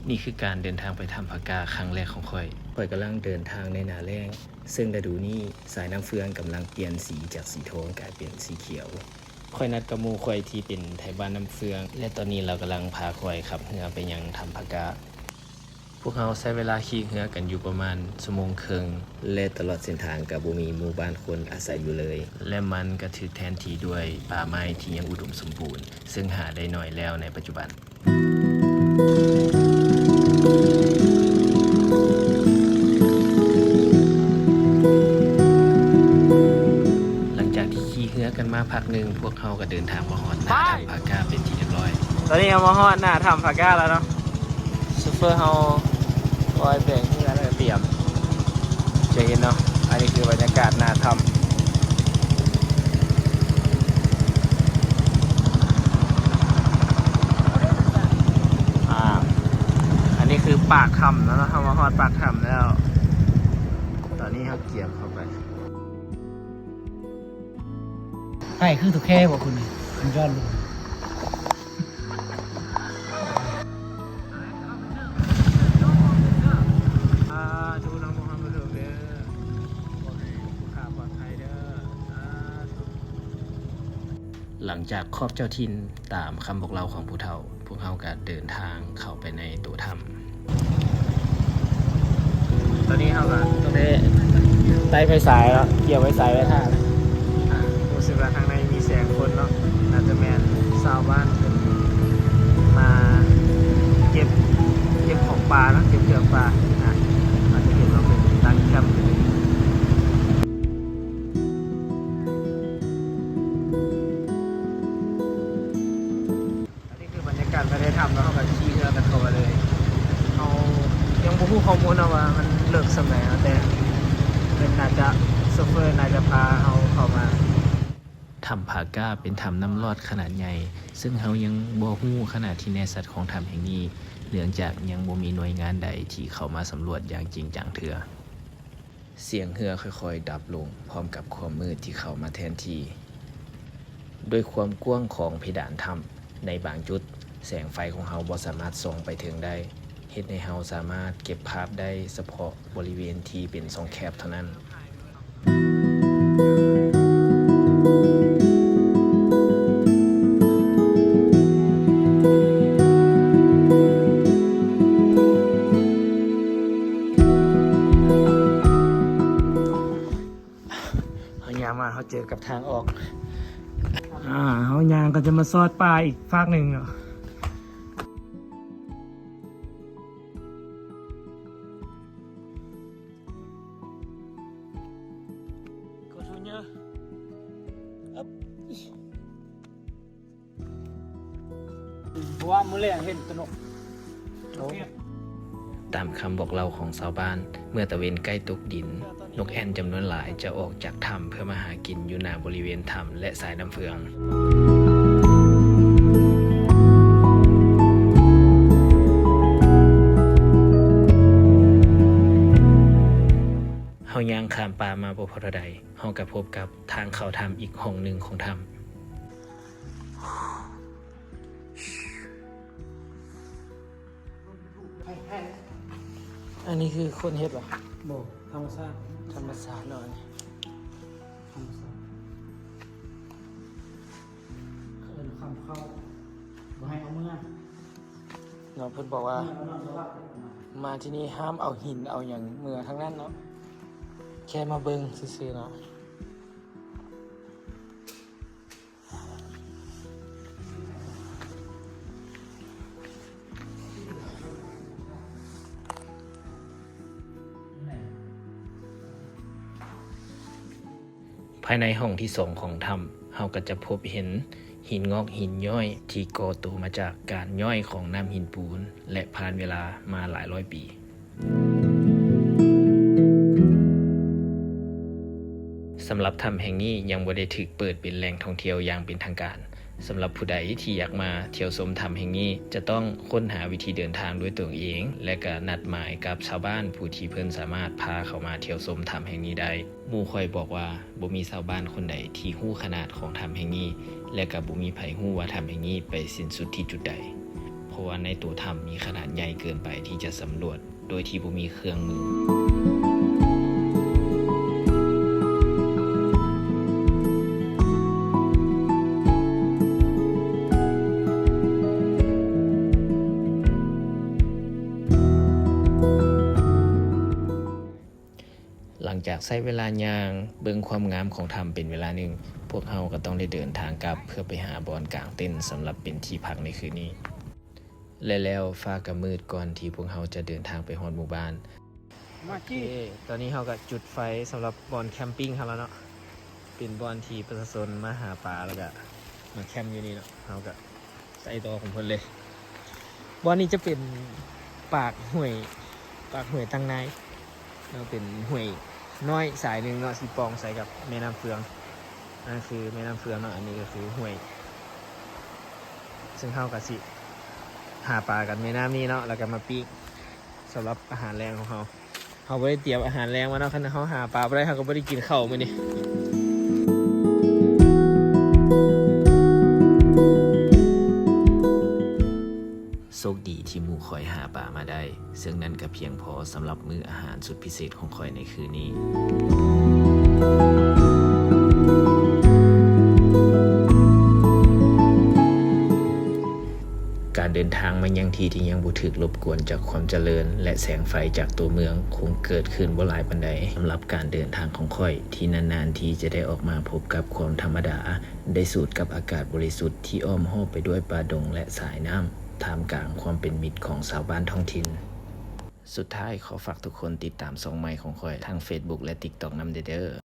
ນີ້ຄືການເດີນທາງໄປຖ້ຳຜາກ້າຄັ້ງແລກຂອງຂ້ອຍ. ຂ້ອຍກຳລັງເດີນທາງໃນໜ້າແລ້ງ, ເຊິ່ງລະດູນີ້ສາຍນ້ຳເຟືອງກຳລັງປ່ຽນສີຈາກສີທອງກາຍເປັນສີຂຽວ. ຂ້ອຍນັດກັບໝູ່ຂ້ອຍທີ່ເປັນໄທບ້ານນ້ຳເຟືອງ ແລະ ຕອນນີ້ລາວກຳລັງພາຂ້ອຍຂັບເຮືອໄປຍັງຖ້ຳຜາກ້າ. ພວກເຮົາໃຊ້ເວລາຂີ່ເຮືອກັນຢູ່ປະມານຊົ່ວໂມງເຄິ່ງ ແລະ ຕະຫຼອດເສັ້ນທາງກໍບໍ່ມີໝູ່ບ້ານຄົນອາໄສຢູ່ເລີຍ ແລະ ມັນກໍຖືກແທນທີ່ດ້ວຍປ່າໄມ້ທີ່ຍັງອຸດົມສົມບູນ, ເຊິ່ງຫາໄດ້ໜ້ອຍແລ້ວໃນປັດຈຸບັນ. ຫຼັງຈາກທີ່ຂີ່ເຮືອກັນມາພັກໜຶ່ງ, ພວກເຮົາກໍເດີນທາງມາຮອດໜ້າຖ້ຳຜາກ້າເປັນທີ່ຮຽບຮ້ອຍ. ຕອນນີ້ເຮົາມາຮອດໜ້າຖ້ຳຜາກ້າແລ້ວເນາະ. ໂຊເຟີເຮົາຄອຍແບກເຮືອແລ້ວກໍຕຽມ ຈະເຫັນເນາະ, ອັນນີ້ຄືບັນຍາກາດໜ້າຖ້ຳ. ອ່າ ອັນນີ້ຄືປາກຖ້ຳແລ້ວເນາະ, ເຮົາມາຮອດປາກຖ້ຳແລ້ວ. ຕອນນີ້ເຮົາກຽມເຂົ້າໄປ. ໃຫ້ຄືຕຸແຄບໍ່ຄຸນນີ້? ມັນຍ້ອນລົງ. ສາທຸນຳພວກເຮົາມາເຖິງເດີ. ຂໍໃຫ້ຜູ້ຂ້າປອດໄພເດີ. ສາທຸ. ຫຼັງຈາກຂອບເຈົ້າຖິ່ນຕາມຄຳບອກເລົ່າຂອງຜູ້ເຖົ້າ, ພວກເຮົາກໍເດີນທາງເຂົ້າໄປໃນໂຕຖ້ຳ. ຕອນນີ້ເຮົາກໍຕ້ອງໄດ້ໄຕ່ໄຟສາຍເນາະ, ກ່ຽວໄຟສາຍໄວ້ຖ້າ. ອ່າ ຮູ້ສຶກວ່າທາງໃນມີແສງຄົນເນາະ, ໜ້າຈະແມ່ນຊາວບ້ານເພິ່ນມາເກັບ ເກັບຂອງປ່າເນາະ, ເກັບເຄື່ອງປ່າ. ອ່າ ອາດຈະເຫັນວ່າເພິ່ນຕັ້ງແຄມຢູ່ນີ້. ອັນນີ້ຄືບັນຍາກາດພາຍໃນຖ້ຳເນາະ, ເຮົາກໍຂີ່ເຮືອກັນເຂົ້າມາເລີຍ. ເຮົາຍັງບໍ່ຮູ້ຂໍ້ມູນເນາະວ່າມັນເລິກສ່ຳໃດເນາະ, ແຕ່ເພິ່ນໜ້າຈະ ໂຊເຟີໜ້າຈະພາເຮົາເຂົ້າມາ. ຖ້ຳຜາກ້າເປັນຖ້ຳນ້ຳລອດຂະໜາດໃຫຍ່, ເຊິ່ງເຮົາຍັງບໍ່ຮູ້ຂະໜາດທີ່ແນ່ຊັດຂອງຖ້ຳແຫ່ງນີ້, ເນື່ອງຈາກຍັງບໍ່ມີໜ່ວຍງານໃດທີ່ເຂົ້າມາສຳຫຼວດຢ່າງຈິງຈັງເທື່ອ. ສຽງເຮືອຄ່ອຍໆດັບລົງ ພ້ອມກັບຄວາມມືດທີ່ເຂົ້າມາແທນທີ່. ດ້ວຍຄວາມກວ້າງຂອງເພດານຖ້ຳ, ໃນບາງຈຸດ, ແສງໄຟຂອງເຮົາບໍ່ສາມາດສ່ອງໄປເຖິງໄດ້, ເຮັດໃຫ້ເຮົາສາມາດເກັບພາບໄດ້ສະເພາະບໍລິເວນທີ່ເປັນຊ່ອງແຄບເທົ່ານັ້ນ. ເຮົາຍ່າງມາ ເຮົາເຈີກັບທາງອອກ. ອ່າ ເຮົາຍ່າງກໍຈະມາຊອດປ່າອີກຟາກໜຶ່ງເນາະ. ເພາະວ່າມື້ແລງເຫັນແຕ່ນົກ. ຕາມຄຳບອກເລົ່າຂອງຊາວບ້ານ, ເມື່ອຕາເວັນໃກ້ຕົກດິນ, ນົກແອ່ນຈຳນວນຫຼາຍຈະອອກຈາກຖ້ຳເພື່ອມາຫາກິນຢູ່ໜ້າບໍລິເວນຖ້ຳ ແລະ ສາຍນ້ຳເຟືອງ. ເຮົາຍ່າງຂ້າມປ່າມາບໍ່ພໍເທົ່າໃດ, ເຮົາກໍພົບກັບທາງເຂົ້າຖ້ຳອີກຫ້ອງໜຶ່ງຂອງຖ້ຳ. ອັນນີ້ຄືຄົນເຮັດບໍ່? ບໍ່, ທຳມະຊາດ. ທຳມະຊາດເນາະ ອັນນີ້. ທຳມະຊາດ. ເອີ້ນຄຳເຂົ້າ. ບໍ່ໃຫ້ເອົາເມືອ. ເນາະ, ເພິ່ນບອກວ່າ ມາທີ່ນີ້ຫ້າມເອົາຫີນເອົາຫຍັງເມືອທັງນັ້ນເນາະ, ແຄ່ມາເບິ່ງຊື່ໆເນາະ. ພາຍໃນຫ້ອງທີສອງຂອງຖ້ຳ, ເຮົາກໍຈະພົບເຫັນຫີນງອກຫີນຍ້ອຍທີ່ກໍ່ໂຕມາຈາກການຍ້ອຍຂອງນ້ຳຫີນປູນ ແລະ ຜ່ານເວລາມາຫຼາຍຮ້ອຍປີ. ສຳລັບຖ້ຳແຫ່ງນີ້ຍັງບໍ່ໄດ້ຖືກເປີດເປັນແຫຼ່ງທ່ອງທ່ຽວຢ່າງເປັນທາງການ. ສຳລັບຜູ້ໃດທີ່ຢາກມາທ່ຽວຊົມຖ້ຳແຫ່ງນີ້, ຈະຕ້ອງຄົ້ນຫາວິທີເດີນທາງດ້ວຍຕົວເອງ ແລະ ກະນັດໝາຍກັບຊາວບ້ານຜູ້ທີ່ເພິ່ນສາມາດພາເຂົ້າມາທ່ຽວຊົມຖ້ຳແຫ່ງນີ້ໄດ້. ໝູ່ຂ້ອຍບອກວ່າ ບໍ່ມີຊາວບ້ານຄົນໃດທີ່ຮູ້ຂະໜາດຂອງຖ້ຳແຫ່ງນີ້ ແລະ ກະບໍ່ມີໃຜຮູ້ວ່າຖ້ຳແຫ່ງນີ້ໄປສິ້ນສຸດທີ່ຈຸດໃດ. ເພາ ະວ່າໃນໂຕຖ້ຳມີຂະໜາດໃຫຍ່ເກີນໄປທີ່ຈະສຳຫຼວດໂດຍທີ່ບໍ່ມີເຄື່ອງມື. ຫຼັງຈາກໃຊ້ເວລາຍ່າງເບິ່ງຄວາມງາມຂອງຖ້ຳເປັນເວລາໜຶ່ງ, ພວກເຮົາກໍຕ້ອງໄດ້ເດີນທາງກັບເພື່ອໄປຫາບ່ອນກາງເຕັນສຳລັບເປັນທີ່ພັກໃນຄືນນີ້ ແລະແລ້ວຟ້າກໍມືດກ່ອນທີ່ພວກເຮົາຈະເດີນທາງໄປຮອດໝູ່ບ້ານ. ໂອເຄ ຕອນນີ້ເຮົາກໍຈຸດໄຟສຳລັບບ່ອນແຄມປິງເຮົາແລ້ວເນາະ. ເປັນບ່ອນທີ່ປະຊາຊົນມາຫາປາ ແລ້ວກະມາແຄມຢູ່ນີ້ເນາະ. ເຮົາກະໃສ່ຕໍ່ຂອງເພິ່ນເລີຍ. ບ່ອນນີ້ຈະເປັນປາກຫ້ວຍ ປາກຫ້ວຍຕັງນາຍເນາະ, ເປັນຫ້ວຍນ້ອຍສາຍໜຶ່ງເນາະ ທີ່ປ່ອງໃສ່ກັບແມ່ນ້ຳເຟືອງ. ອັນນັ້ນຄືແມ່ນ້ຳເຟືອງເນາະ, ອັນນີ້ກໍຄືຫ້ວຍ. ເຊິ່ງເຮົາກໍຊິຫາປາກັນແມ່ນ້ຳນີ້ເນາະ ແລ້ວກໍມາປີ້ງ ສຳລັບອາຫານແລງຂອງເຮົາ. ເຮົາບໍ່ໄດ້ຕຽມອາຫານແລງມາເນາະ, ຄັນເຮົາຫາປາບໍ່ໄດ້ ເຮົາກໍບໍ່ໄດ້ກິນເຂົ້າມື້ນີ້. ໂຊກດີທີ່ໝູ່ຂ້ອຍຫາປາມາໄດ້, ເຊິ່ງນັ້ນກໍພຽງພໍສຳລັບມື້ອາຫານສຸດພິເສດຂອງຂ້ອຍໃນຄືນນີ້. ການເດີນທາງມາຍັງທີ່ທີ່ຍັງບໍ່ຖືກລົບກວນຈາກຄວາມຈະເລີນ ແລະ ແສງໄຟຈາກຕົວເມືອງຄົງເກີດຂຶ້ນບໍ່ຫຼາຍປານໃດ. ສຳລັບການເດີນທາງຂອງຂ້ອຍ ທີ່ນານໆທີຈະໄດ້ອອກມາພົບກັບຄວາມທຳມະດາ, ໄດ້ສູດກັບອາກາດບໍລິສຸດທີ່ອ້ອມຮອບໄປດ້ວຍປ່າດົງ ແລະ ສາຍນ້ຳ, ທ່າມກາງຄວາມເປັນມິດຂອງຊາວບ້ານທ້ອງຖິ່ນ. ສຸດທ້າຍ ຂໍຝາກທຸກຄົນຕິດຕາມຊ່ອງໃໝ່ຂອງຂ້ອຍ ທັງເຟສບຸກ ແລະ ຕິກຕັອກ ນຳແດ່ເດີ້.